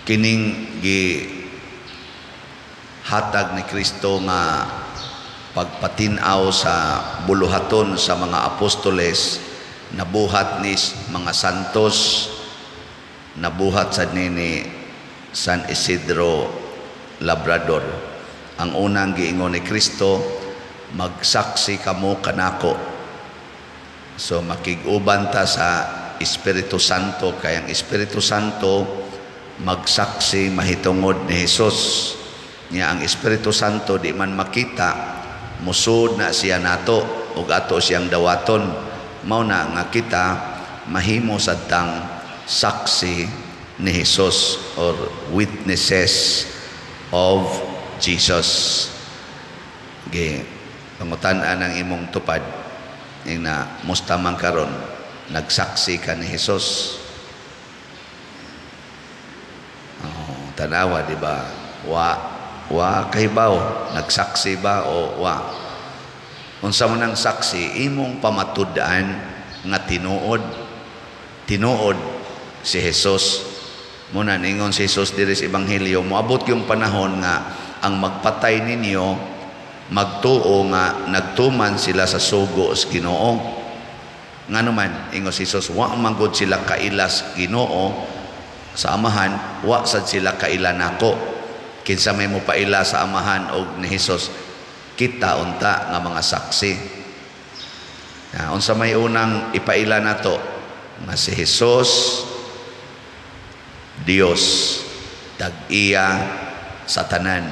Kining gi hatag ni Kristo nga pagpatin-aw sa buluhaton sa mga apostoles, nabuhat ni mga santos, nabuhat sa ni San Isidro Labrador. Ang unang giingon ni Kristo, "Magsaksi kamo kanako." So makig-uban ta sa Espiritu Santo kay ang Espiritu Santo magsaksi mahitungod ni Jesus. Nya ang Espiritu Santo di man makita, musod na siya nato ug ato siyang dawaton. Mao na nga kita mahimo sad tang saksi ni Jesus or witnesses of Jesus. Ge pangutan-an ang imong tupad ing na, "Musta man karon? Nagsaksi ka ni Jesus?" Oh, tanawa, di ba? Wa wa kahibaw nagsaksi ba o wa. Unsa man ang saksi? Imong pamatud-an nga tinuod tinuod si Jesus. Muna ningon si Jesus diri sa ebanghelyo, moabot yung panahon nga ang magpatay ninyo magtuo nga nagtuman sila sa sugo sa Ginoo. Ngano man, ingon si Jesus, wa man gud sila kaila sa Ginoo, sa Amahan, wa sad sila kaila nako. Kinsa may mopaila sa Amahan og ni Jesus? Kita unta nga mga saksi. Ya, unsa may unang ipaila nato? Nga si Jesus Dios, tag-iya sa tanan.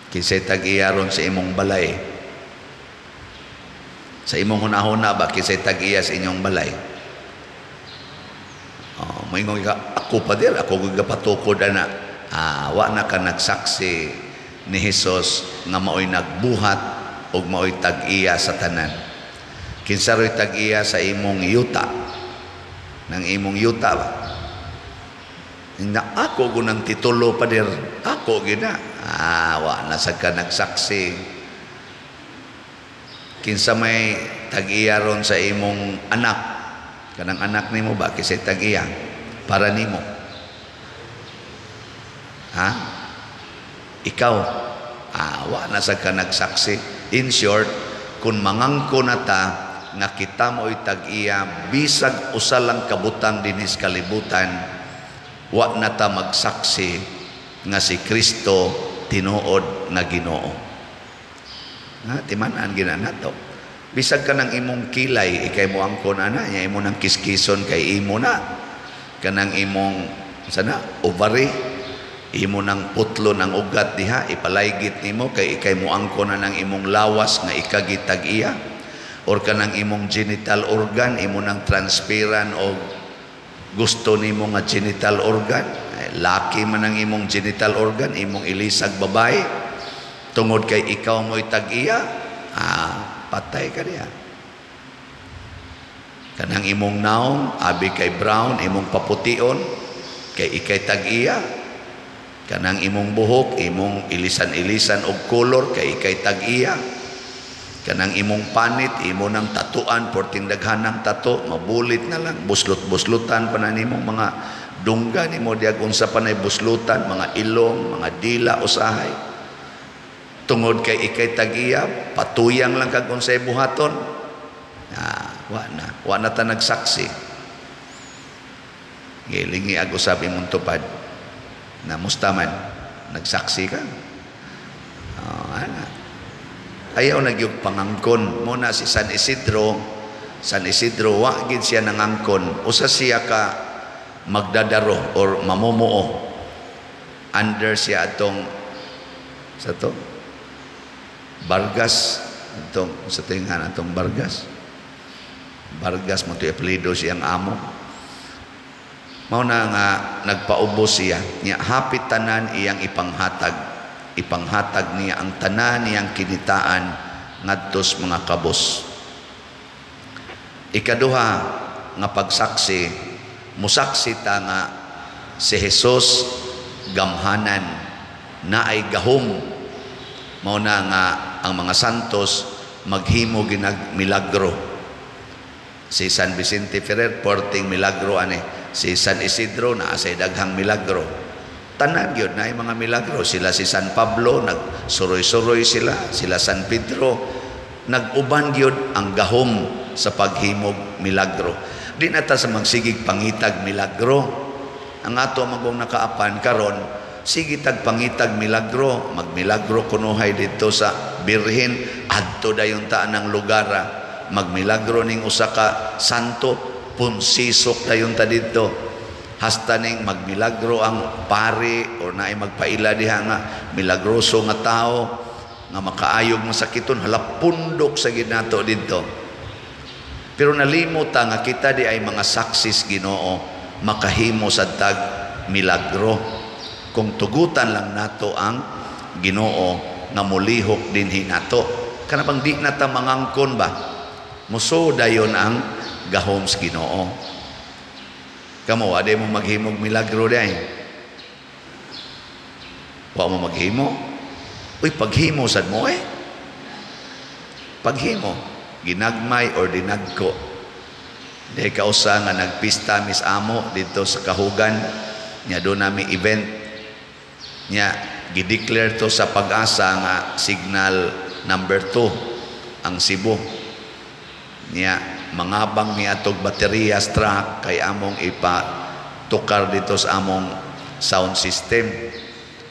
Kinsay tag-iya ron sa imong balay? Sa imong hunahuna ba, kinsay tag-iya sa inyong balay? Oh, moingon ka, "Ako pa dir, ako gyud gapatukod ana." Ah, wa na ka nagsaksi ni Jesus nga maoy nagbuhat ug maoy tag-iya sa tanan. Kinsa ro'y tag-iya sa imong yuta? Nang imong yuta ba? Na ako gunang titulo, pader, ako gina. Ah, wa na sad ka nagsaksi. Kinsa may tag-iya ron sa imong anak? Kanang anak nimo ba, kinsay tag-iya para nimo? Ha? Ikaw. Ah, wa na sad ka nagsaksi. In short, kung mangangko na ta nga kita mo'y tag-iya bisag usa lang kabutang dinhi sa kalibutan, wa na ta magsaksi nga si Kristo tinuod nga Ginoo. Nga timan-an gina nato. Bisag ka ng imong kilay, ikay mo angkon ana, nya imo nang kiskison kay imo na. Kanang imong sana ovary, imo nang putlo ng ugat diha, ipalaygit nimo kay ikay mo angkon na ng imong lawas nga ikagitag iya, or kanang imong genital organ, imo nang transferan og gusto nimo nga genital organ. Eh, laki man ang imong genital organ, imong ilisag babae tungod kay ikaw mo'y tag-iya. Ah, patay ka diha. Kanang imong naong abi kay brown, imong papution kay ikay tag-iya. Kanang imong buhok, imong ilisan-ilisan og color kay ikay tag-iya. Kanang imong panit, imo nang tatuan, porting daghan ng tato, mabulit na lang, buslot-buslutan pa na nimong mga dungga nimo diag, unsa pa nay buslutan, mga ilong, mga dila usahay. Tungod kay ikay tag-iya, patuyang lang kag unsay buhaton. Ah, wa na, wa na ta nagsaksi. Gilingi ag usab imong tupad. Na musta man, nagsaksi ka? Oh, ana. Ayaw na gyud pangangkon. Muna si San Isidro, San Isidro wa gid siya nangangkon. Usa siya ka magdadaro or mamumuo. Under siya atong sa to Vargas, atong sa tingan atong Vargas. Vargas mo to apelyido siyang amo. Mao na nga nagpaubos siya. Nya hapit tanan iyang ipanghatag. Ipanghatag niya ang tanan niyang kinitaan ngadto sa mga kabos. Ikaduha nga pagsaksi, musaksi ta nga si Jesus gamhanan, naay gahom. Mao na nga ang mga santos maghimo ginag milagro. Si San Vicente Ferrer, porting milagro ani. Si San Isidro naa say daghang milagro. Tanan gyud naay mga milagro. Sila si San Pablo nagsuroy-suroy sila, sila San Pedro nag-uban gyud ang gahom sa paghimog milagro. Di na ta sa magsigig pangitag milagro. Ang ato magong nakaapan karon, sige tag pangitag milagro, magmilagro kunuhay didto sa Birhen, adto dayon ta ng lugara. Magmilagro ning usa ka santo, punsisok dayon ta didto. Hasta ning magmilagro ang pari or naay magpaila diha nga milagroso nga tao nga makaayog masakiton, hala, pundok sa gid nato didto. Pero nalimot ta nga kita di ay mga saksis Ginoo, makahimo sad tag milagro kung tugutan lang nato ang Ginoo nga molihok dinhi nato. Kana bang di na ta mangangkon ba, muso dayon ang gahom sa Ginoo. Kamo, ade mo maghimog milagro day? Wa mo maghimo? Uy, paghimo sad mo eh. Paghimo, ginagmay or dinagko. Di kausa nga nagpista mis amo dito sa Kahugan, nya do nami event. Nya gideclare to sa PAGASA nga signal number 2 ang Cebu. Nya mangabang mi atog baterya truck kay among ipa tukar dito sa among sound system.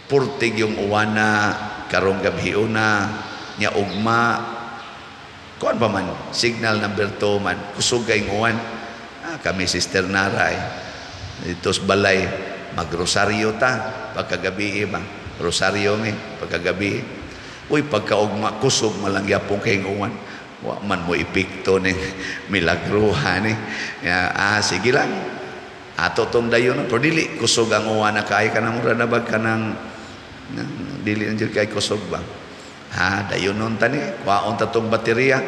Purtig yung uwana karong gabhiuna, nya ugma kuan pa man, signal number 2 man, kusog kay uwan. Ah, kami Sister Nara eh. Dito sa balay magrosaryo ta pagkagabi ba, rosaryo mi pagkagabi. Uy, pagkaugma kusog malang gyapon kay uwan. Wa man mo epekto ning milagruhan ni. Ya, ah, sige lang. Ato tong dayon, pero dili kusog ang uwan na kay kanang mura na bag kanang dili na jud kay kusog ba. Ha, dayon nun tani, kwaon ta tong baterya.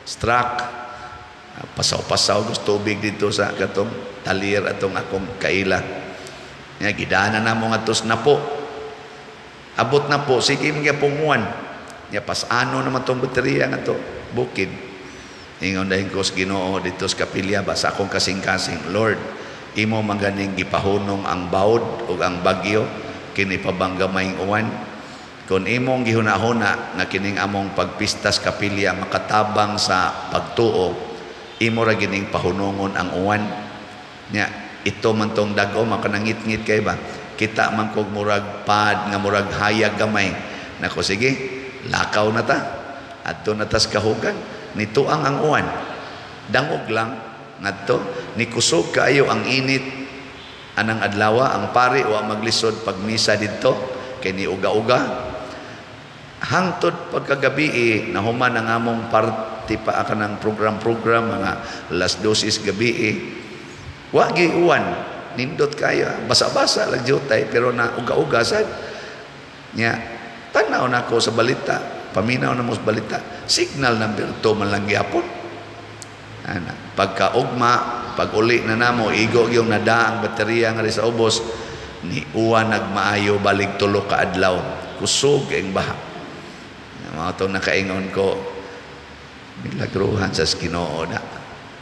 Struck. Pasaw-pasaw gusto tubig dito sa katong talir atong akong kaila. Ya, gidana na mo ngadto sa Napo. Abot na po, sige magyapong uwan. Ya, pasano naman tong baterya nga to bukid. Ingon dahin ko sa Ginoo dito sa kapilya ba sa akong kasing-kasing, "Lord, imo man ganing gipahunong ang bawd ug ang bagyo, kini pa bang gamayng uwan? Kung imong gihuna-huna nga kining among pagpistas kapilya makatabang sa pagtuo, imo ra gining pahunongon ang uwan." Nya ito man tong dag-o makanangit-ngit kay ba, kita man kog murag pad nga murag hayag gamay nako. Sige, lakaw na ta, adto na tas Kahugan. Nituang ang uwan, dangog lang ngadto. Ni kusog kaayo ang init anang adlawa. Ang pari wa maglisod pagmisa didto kay ni uga-uga. Hangtod pagkagabi eh, nahuman ang among party pa ka ng program-program mga alas 12 gabi eh. Wa gi uwan, nindot kaya, basa-basa lang jutay pero na uga-uga sad. Nya tanaw na ko sa balita, paminaw na mo sa balita, signal number 2 man lang gyapon. Ana, pagkaugma, pag uli na namo, igo yung nada ang baterya nga sa ubos, ni uwan nagmaayo balik 3 ka adlaw. Kusog ang baha. Mga itong nakaingon ko, milagruhan sa Ginoo na.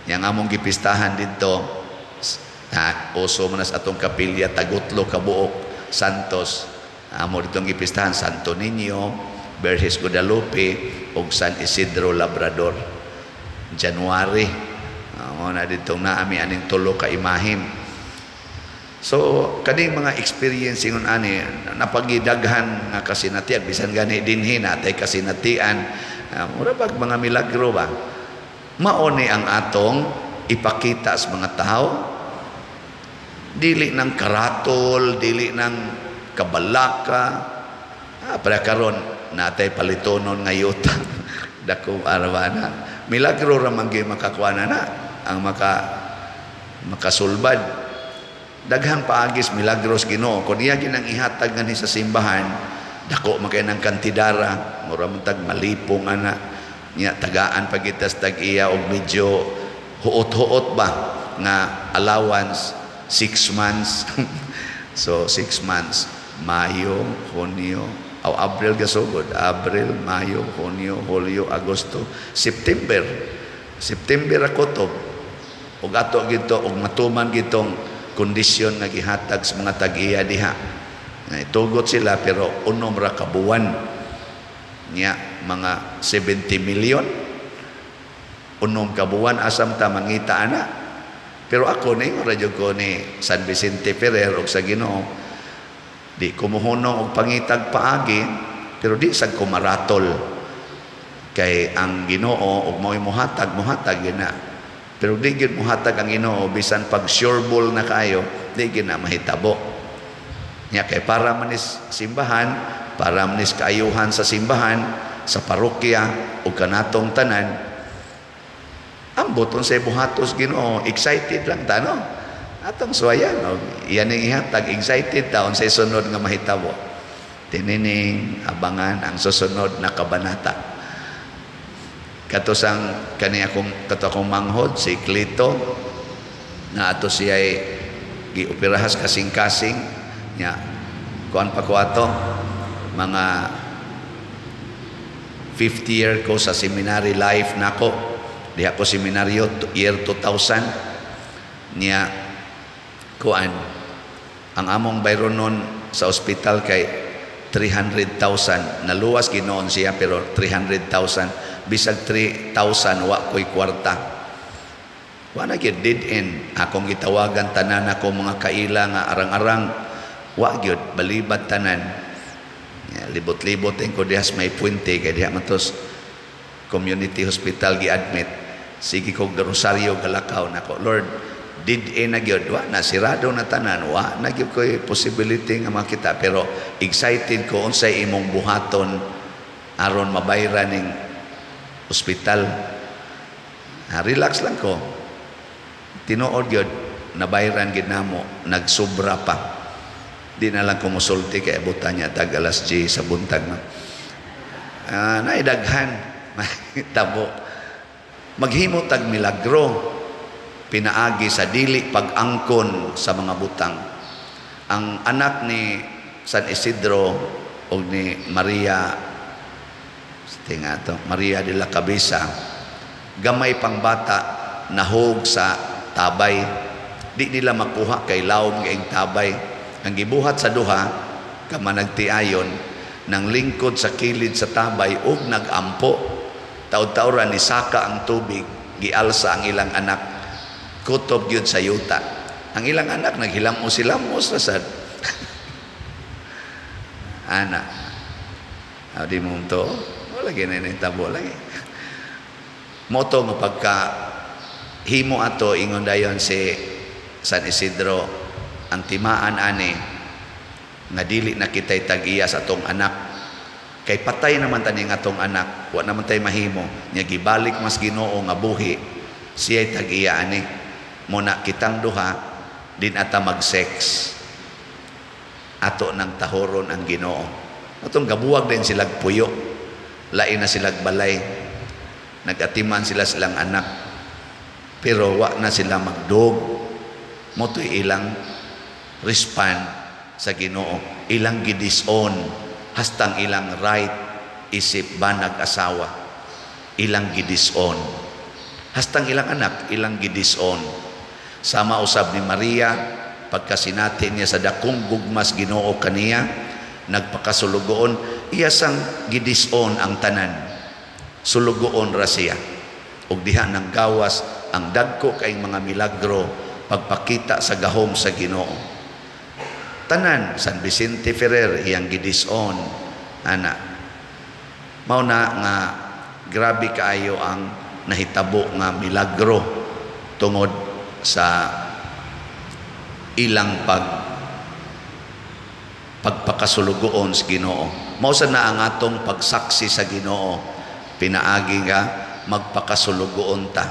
Yang among gipistahan dito, na uso man sa atong kapilya, tagutlo kabuok Santos. Amo ditong gipistahan, Santo Niño, Virgen Guadalupe, ug San Isidro Labrador. January. Amo na ditong naami aning tulo ka imahin. So, kaning mga experience ingon ani napagidaghan nga kasinatian, bisan gani dinhi natay kasinatian, mura bag mga milagro ba. Mao ni ang atong ipakita sa mga tao. Dili ng karatol, dili ng kabalaka. Ah, para karon natay palitonon nga yuta. Dako arwana. Milagro ra man gyud makakuha na ang makasulbad. Daghang paagis milagros Ginoo. Kun iya ginang ihatag ngani sa simbahan, dako man kay ng kantidara, mura man tag malipong ana. Nya tagaan pa kita sa tag-iya og medyo huot-huot ba nga allowance 6 months. So 6 months, Mayo, Hunyo, aw Abril gasugod, Abril, Mayo, Hunyo, Hulyo, Agosto, September. September ako to. Ug ato gito og matuman gitong kondisyon nga gihatag sa mga tag-iya diha. Tugot sila pero unom ra ka buwan. Nya mga 70 million unom ka buwan, asam ta mangita ana? Pero ako ni radyo ko ni San Vicente Ferrer og sa Ginoo, di ko mohunong og pangitag paagi, pero di sad ko maratol kay ang Ginoo og mao'y mohatag, mohatag gyud na. Pero di gyud mohatag ang Ginoo bisan pag sure ball na kaayo, di gyud na mahitabo. Nya kay para manis simbahan, para manis kaayuhan sa simbahan, sa parokya o kanatong tanan. Ambot unsay buhatos Ginoo, excited lang ta, no? Atong suwayan og iyan ning ihatag, excited ta unsay sunod nga mahitabo. Tinining abangan ang susunod na kabanata. Kato sang kani akong kato akong manghod si Clito na ato siya gioperahas kasing-kasing nya, kuan pa ko ato, mga 50 year ko sa seminary life nako. Diha ko seminaryo year 2000. Niya kuan, ang among bayronon sa ospital kay 300,000. Naluwas ginoon siya, pero 300,000, bisag 3,000 wa ko'y kwarta. Wa na gyud, dead end. Akong gitawagan tanan ako mga kaila nga arang-arang, wa gyud, balibad tanan. Libot-libot ko diha sa may puente kay diha man tos community hospital gi-admit. Sige ko rosaryo, galakaw nako, "Lord, dead end na gyud, wa na, sirado na tanan, wa na gyud ko'y possibility nga makita." Pero excited ko unsay imong buhaton aron mabayran ning ospital. Ha, relax lang ko. Tinuod gyud, nabayran gyud namo, nagsubra pa. Di na lang ko musulti kay abutan niya tag alas 10 sa buntag, no? Naidaghan tabo maghimo tag milagro pinaagi sa dili pag-angkon sa mga butang. Ang anak ni San Isidro o ni Maria, tinga to, Maria de la Cabeza, gamay pang bata nahog sa tabay. Di nila makuha kay lawom kaing tabay. Ang gibuhat sa duha ka managtiayon, nang lingkod sa kilid sa tabay ug nagampo. Taud-tauran ni saka ang tubig, gialsa ang ilang anak, kutob gyud sa yuta. Ang ilang anak naghilamos-hilamos ra sad ana. Di mo to wala lagi na tabo lagi moto nga pagka himo ato. Ingon dayon si San Isidro, ang timaan ani nga dili na kitay tag-iya sa atong anak kay patay naman tani nga atong anak, wa naman tay mahimo nya. Gibalik mas Ginoo nga buhi, siya'y tag-iya ani. Mo na kitang duha din ata mag-sex, ato nang tahoron ang Ginoo. Atong gabuwag din silag puyo, lain na silag balay, nagatiman sila silang anak, pero wa na sila magdog. Mo ilang respond sa Ginoo, ilang gidisown hastang ilang right isip banag asawa, ilang gidisown hastang ilang anak, ilang gidisown. Sama usab ni Maria, pagkasinati niya sa dakong gugmas Ginoo kaniya, nagpakasulugoon, iya sang gidisown ang tanan, sulugoon ra siya. Ug diha nang gawas ang dagko kay mga milagro, pagpakita sa gahom sa Ginoo. Tanan, San Vicente Ferrer, iyang gidisown ana. Mao na nga grabe kaayo ang nahitabo nga milagro tungod sa ilang pagpakasulugoon sa Ginoo. Mao sa na ang atong pagsaksi sa Ginoo pinaagi nga magpakasulugoon ta.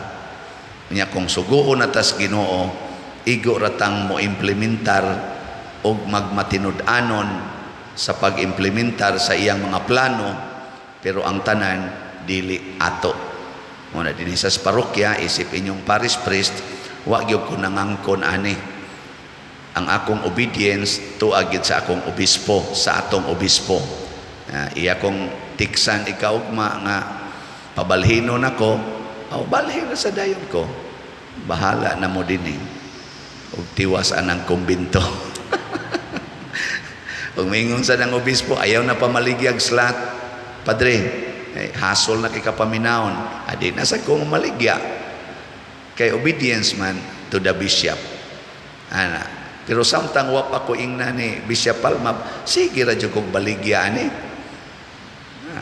Nya kung suguon na tas Ginoo, igo ratang mo implementar og magmatinud-anon sa pag-implementar sa iyang mga plano, pero ang tanan dili ato. Muna dinhi sa parokya, isip inyong parish priest, wa gyud ko nangangkon ani. Ang akong obedience tuag gyud sa akong obispo, sa atong obispo. Iya kong tiksan ikaugma nga pabalhino nako, aw balhin na sa dayon ko. Bahala na mo dinhi. Ug tiwas anang kumbinto. Ug mingon sa nang obispo, "Ayaw na pamaligyag slot, padre. Eh, hasol na kay kapaminawon." Adi na sa kong maligya. Kay obedience man to the bishop. Ana. Pero samtang wa pa ko ingna ni Bishop Palma, sige ra jud kog baligya ani.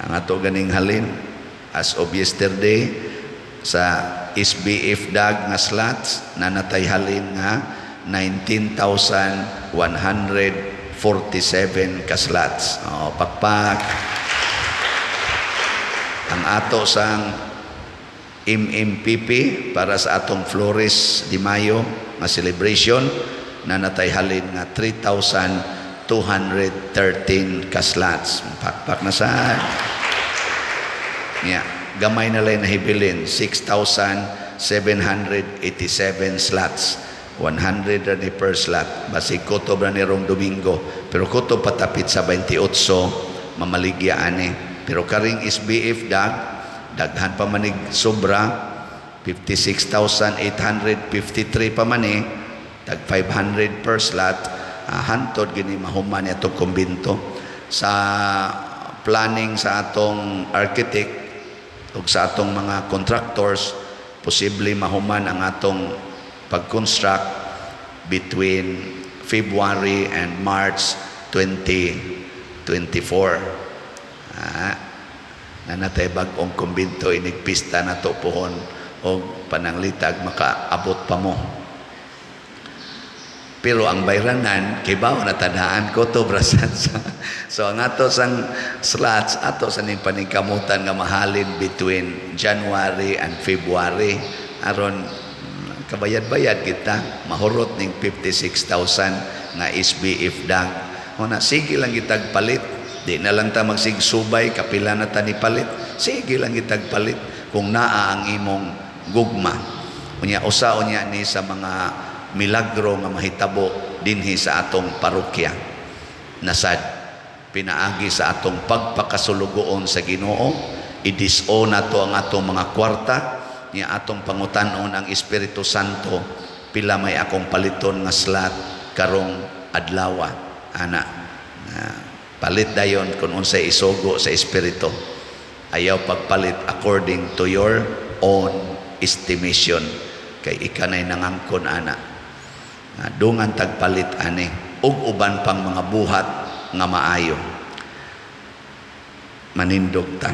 Ang ato ganing halin as of yesterday sa SBF DAG nga slots nanatay halin nga 19,147 ka slots. Oh, pakpak. Ang ato sang MMPP para sa atong Flores de Mayo nga celebration nanatay halin nga 3,213 ka slots. Pakpak na sa. Nya, gamay na lang nahibilin, 6,787 slots. 100 ra ni per slot. Basig kutob ra ni rong Domingo. Pero kutob patapit sa 28 mamaligya ani. Pero karing SBF DAG, daghan pa manig sobra, 56,853 pa man tag 500 per slot, hantod gini mahuman ni atong kumbinto. Sa planning sa atong architect ug sa atong mga contractors, posible mahuman ang atong pag-construct between February and March 2024. Nanatay bag-ong kumbinto inig pista na to pohon o pananglitag makaabot pa mo. Pero ang bayranan, kay bawo natadaan ko to brasan sa. So ang ato sang slots, ato sa ning paningkamutan nga mahalin between January and February aron kabayad-bayad kita mahurot ning 56,000 nga SBF DAG. Una, sige lang kitag palit. Di na lang ta magsigsubay kapila na ta ni palit. Sige lang kitag palit kung naa ang imong gugma. Unya usa unya ni sa mga milagro nga mahitabo dinhi sa atong parokya. Nasad pinaagi sa atong pagpakasulugoon sa Ginoo, idis-o nato ang atong mga kwarta, niya atong pangutanon ang Espiritu Santo, "Pila may akong paliton nga slot karong adlawa?" Ana. Na, palit dayon kung unsay isugo sa Espiritu. Ayaw pagpalit according to your own estimation kay ikanay nangangkon ana. Na, dungan tagpalit ani ug uban pang mga buhat nga maayo. Manindog ta.